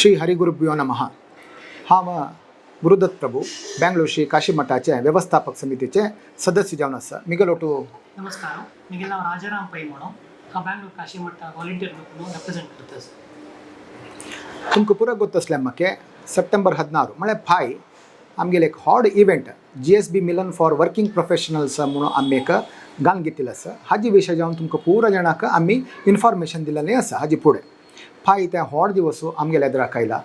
श्री हरिगुरुभ्यो नमः. हांव गुरुदत्त प्रभू, बेंगळूर श्री काशी मठाचे व्यवस्थापक समितीचे सदस्य जावन आसा. मिगलोटू. नमस्कार, म्हगेलें नांव राजाराम पै म्हणून. हांव बँगलोर काशीमठ व्हॉलेंटियर ग्रुप म्हणून रिप्रेझेंट करता. तुमकां पुरो गोत्त आसलें म्हाका, सप्टेंबर 16 म्हळ्यार फाय आमगेले एक व्हड event, GSB Milan for working professionals म्हणून आमी एक घालून घेतिल्लो आसा. हाजे विशय जावन तुमकां पुरो जाणांक आमी इन्फॉर्मेशन दिलेलें आसा. हाजे फुडें फाय तें व्हड दिवस आमगेल्या एदराक आयला.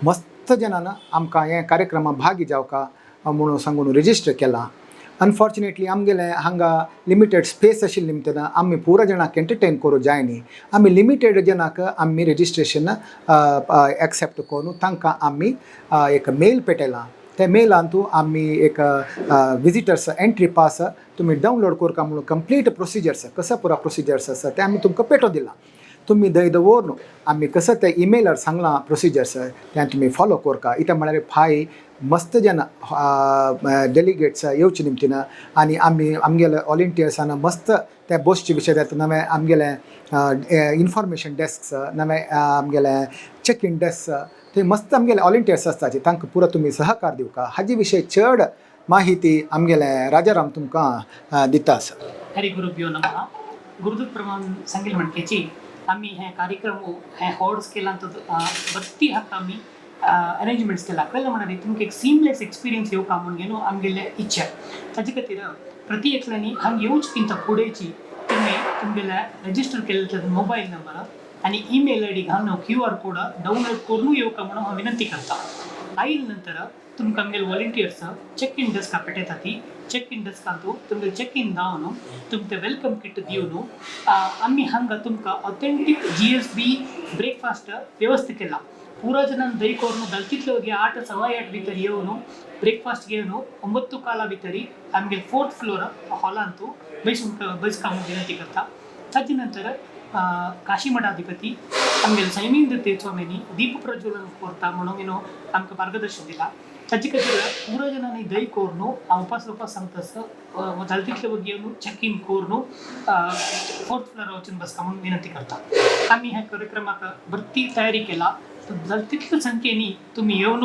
मस्त जाणान आमकां हे कार्यक्रमा भागी जावका म्हणून सांगून रजिस्टर केलां. अनफॉर्च्युनेटली आमगेले हांगा लिमिटेड स्पेस आशिल्ले निमतान आमी पुरो जाणांक एंटरटेन करूं जाय न्ही. आमी लिमिटेड जाणांक आमी रजिस्ट्रेशन एक्सेप्ट करून तांकां आमी एक मेल पेटयलां. त्या मेलांतू आमी एक विजिटर्स एंट्री पास तुमी डावनलोड करका म्हणून कंप्लीट प्रोसिजर्स, कसो पुरो प्रोसिजर्स आसा तें आमी तुमकां पेटोवन दिलां. तुमी दय दवरून आमी कसो ते इमेलार सांगलां प्रोसिजर्स, तें तुमी फॉलो करका. इतें म्हळ्यार फाय मस्त जाणां डेलिगेट्स येवचे निमतीन आनी आमी आमगेले वॉलंटियर्सान मस्त त्या बसचे विशय नवे आमगेले इन्फॉर्मेशन डेस्क, नवे आमगेले चॅक इन डेस्क, ते मस्त आमगेले वॉलंटियर्स आसताचे, तांकां पुरो तुमी सहकार दिवका. हाजे विशय चड माहिती आमगेले राजाराम तुमकां दिता आसा. हरी गुरुभ्यो नमः. गुरुदत्त प्रमाण सांगील म्हणकेची आमी हे कार्यक्रम हे व्हड स्केलांत बत्ती हाका आमी अरेंजमेंट्स केला. कळ्ळें म्हळ्यार तुमकां एक सीमलेस एक्सपिरियन्स येवका म्हणून घेवन आमगेले इच्छा. ताजे खातीर प्रति एकल्यांनी हांगा येवचे किंता फुडेंची तुमी तुमगेले रजिस्टर केल्ले मोबायल नंबर आनी ईमेल आयडी घालून क्यू आर कोड डावनलोड करून येवका म्हणून हांव विनंती करता. आयल नंतर तुमकां आमगेले व्हॉलंटियर्स चेक इन डेस्का पेटयता. ती चेक इन डेस्कांतू तुमगे चेक इन जावन तुमकां welcome kit दिवन आमी हांगा तुमकां ऑथेंटीक जीएसबी ब्रेकफास्ट व्यवस्था केला. ಪೂರ ಜನ ದಯ ಕೋರ್ನು ದಲ್ತಿತ್ಲೋಗಿ 8, 8:15 ಭಿತರಿ येवन ಬ್ರೇಕ್ಫಾಸ್ಟ್ घेवन 9:15 भितरी आमगे फोर्थ फ्लोर हॉलांतू बैसून बैसका म्हणून विनंती करता. ताजे नंतर काशी मठाधिपती आमगेले सैमींद्र स्वामींनी दीप प्रज्वलन करता म्हणून you आमकां मार्गदर्शन दिला. ताजे खातीर पुरो जणांनी दय करून हांव उपास उपास सांगता, जाले तितले वगी येवन चॅक इन करून फोर्थ फ्लोर वचून बसका म्हणून विनंती करता. आमी ह्या कार्यक्रमाक भरती तयारी केला. जाले तितले संख्येनी तुमी येवन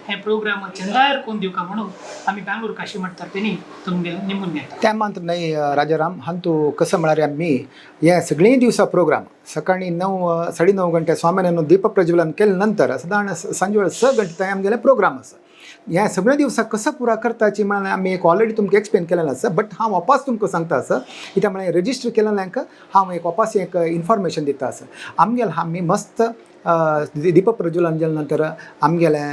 हे प्रोग्राम चंदायर करून दिवका म्हणून आमी बँगलोर काशी मठ तर्फेनी तुमगे निमून घेता. त्या मात्र न्हय राजाराम, हांतू कसं म्हळ्यार आमी हे सगळीं दिवसा प्रोग्राम सकाळी 9, 9:30 गंटे स्वाम्यान दीप प्रज्वलन केले नंतर सादारण सांजे वेळ 6 गंटे थंय आमगेले प्रोग्राम आसा. ह्या सगळ्या दिवसा कसं पुरा करताची म्हळ्यार आमी एक ऑलरेडी तुमकां एक्सप्लेन केलेलें आसा, बट हांव वापस तुमकां सांगता आसा. कित्याक म्हळ्यार रजिस्टर केलेल्यांक हांव एक वापस एक इन्फॉर्मेशन दिता आसा. आमगेले आमी मस्त दीप प्रज्वलन जाले नंतर आमगेलें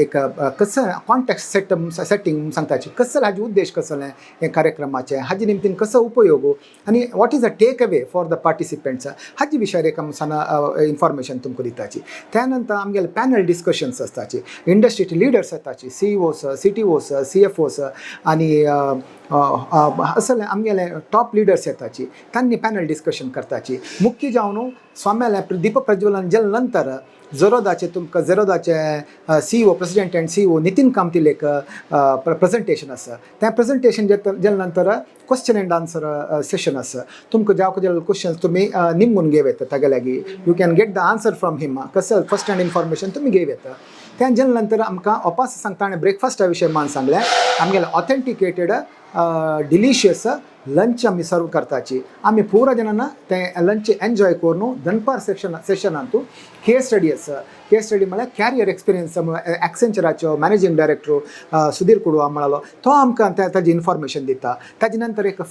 एक कसं कॉन्टेक्स्ट सेटिंग सांगताची, कसं हाजे उद्देश कसलें हे कार्यक्रमाचे, हाजे निमतीन कसो उपयोग आनी what is the take away for the participants, हाजे विशयार एक आमी सान इन्फॉर्मेशन तुमकां दिताची. त्या नंतर आमगेले पॅनल डिस्कशन्स आसताची. इंडस्ट्रीचे लिडर्स येताची, सीईओस, सीटीओस, सीएफओस आनी असले आमगेले टॉप लिडर्स येताची. तांणी पॅनल डिस्कशन करताची. मुख्य जावन स्वाम्याले दीप प्रज्वलन जाले नंतर झेरोदाचे तुमकां झेरोदाचे CEO, president and CEO Nitin कामतील एक प्रेझेंटेशन आसा. तें प्रेझेंटेशन जाले नंतर क्वेश्चन अँड आन्सर सेशन आसा. तुमकां जावं जाल्यार क्वेश्चन्स तुमी निमगून घेव येता तागे लागीं. You can get the answer from him. कसं फर्स्ट हँड इन्फॉर्मेशन तुमी घेव येता. तें जाले नंतर आमकां वापस सांगता आनी ब्रेकफास्टा विशय मान सांगलें, आमगेले ऑथेंटिकेटेड डिलिशियस लंच आमी सर्व करताची. आमी पुरा जाणांना तें लंच एन्जॉय करून दनपार सेशनांतू केस स्टडी आसा. केस स्टडी म्हळ्यार कॅरियर एक्सपिरियन्स. ॲक्सेंचराचो मॅनेजींग डायरेक्टर सुधीर कुडवा म्हळालो, तो आमकां ताजी इन्फॉर्मेशन दिता. ताजे नंतर एक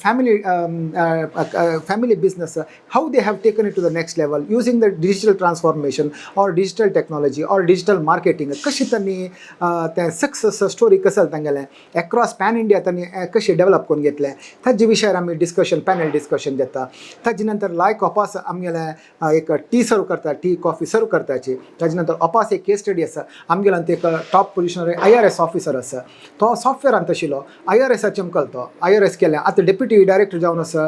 family business, how they have taken it to the next level using the digital transformation or digital technology or digital marketing, कशी त्यांनी तें सक्सेस स्टोरी कसं तांगेलें एक्रॉस पॅन इंडिया तांणी कशें डेवलप करून घेतलें, ताजे विशयार आमी डिस्कशन, पॅनल डिस्कशन घेता. ताजे नंतर लायक अपास आमगेलें एक टी सर्व करता, टी कॉफी सर्व करताची. ताजे नंतर अपास एक केस स्टडी आसा. आमगेल्यान एक टॉप पोजिशनर आयआरएस ऑफिसर आसा. तो सॉफ्टवेअरांत आशिल्लो, आयआरएसाचे तो आयआरएस केलें, आतां डेप्युटी डायरेक्टर जावन आसा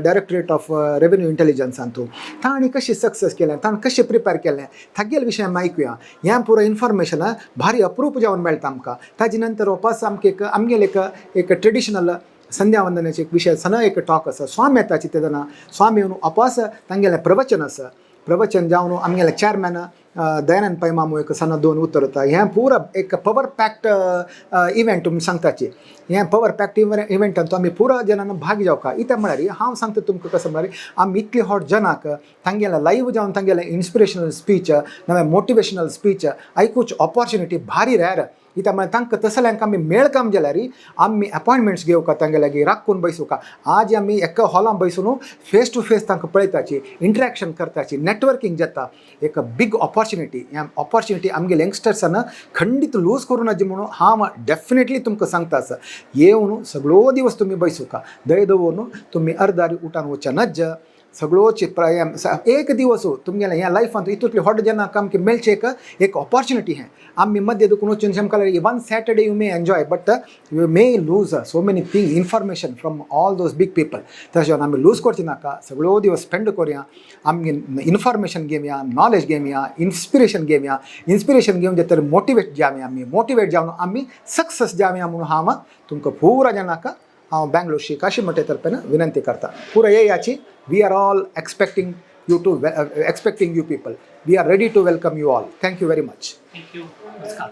डायरेक्टरेट ऑफ रेवेन्यू इंटेलिजन्सांतू. ताणें कशें सक्सेस केलें, ताणें कशें प्रिपेर केलें, तागेले विशय आमी आयकुया. हें पुरो इन्फॉर्मेशन भारी अप्रूप जावन मेळटा आमकां. ताजे नंतर वापस आमकां एक आमगेले एक एक ट्रेडिशनल संध्या वंदनाचे एक विशय सन एक टॉक आसा. स्वामी येताची तेन्ना स्वामी येवन अपास तांगेलें प्रवचन आसा. प्रवचन जावन आमगेले चॅरमॅन दयानंद पै मामू एक सन्न दोन उतर होता. हें पुरा एक पवर पॅक्ड इव्हेंट तुमी सांगताची. हें पवर पॅक्ड इव्हेंटान आमी पुरा जणांना भाग जावका. इत्या म्हळ्यार हांव सांगता तुमकां कसं म्हळ्यार आमी इतले हॉट जनाक तांगेले लायव्ह जावन तांगेले इन्स्पिरेशनल स्पीच, नवे मोटिवेशनल स्पीच आयकुची ऑपॉर्च्युनिटी भारी रेर. इत्या म्हळ्यार तांकां तसल्यांक आमी मेळकाम जाल्यार आमी अपॉयंटमेंट्स घेवका, तांगे लागीं राखून बैसुका. आज आमी एका हॉलान बैसून फेस टू फेस तांकां पळयताची, इंटरेक्शन करताची, नेटवर्किंग जाता. एक बीग ऑपॉर्च्युनिटी. ह्या ऑपॉर्च्युनिटी आमगे यंगस्टर्सान खंडीत लूज करूं नजे म्हणून हांव डेफिनेटली तुमकां सांगता. आसा येवन सगळो दिवस तुमी बैसुका, दय दवरून तुमी अर्दारी उठान वचचे नज. सगळोची एक दिवस तुमगेले ह्या लायफांत इतुतले व्हड जेन्ना आमकां मेळचें एक एक ऑपॉर्च्युनिटी. हें आमी मध्य दुखून वचून आमकां one Saturday you may enjoy, but you may lose so many thing, information from all those big people. तशें आमी लूज करची नाका. सगळो दिवस स्पेंड करुया, आमगे इन्फॉर्मेशन घेवया, नॉलेज घेवया, इन्स्पिरेशन घेवया. इन्स्पिरेशन घेवन जे तर मोटिवेट जावया. आमी मोटिवेट जावन आमी सक्सेस जावया म्हणून हांव तुमकां पुरा जाणांक हांव बँगलोर श्री काशी मठे तर्फेन विनंती करता. पुरा येयाची. We are all expecting you to expecting you people. We are ready to welcome you all. Thank you very much. Thank you. नमस्कार.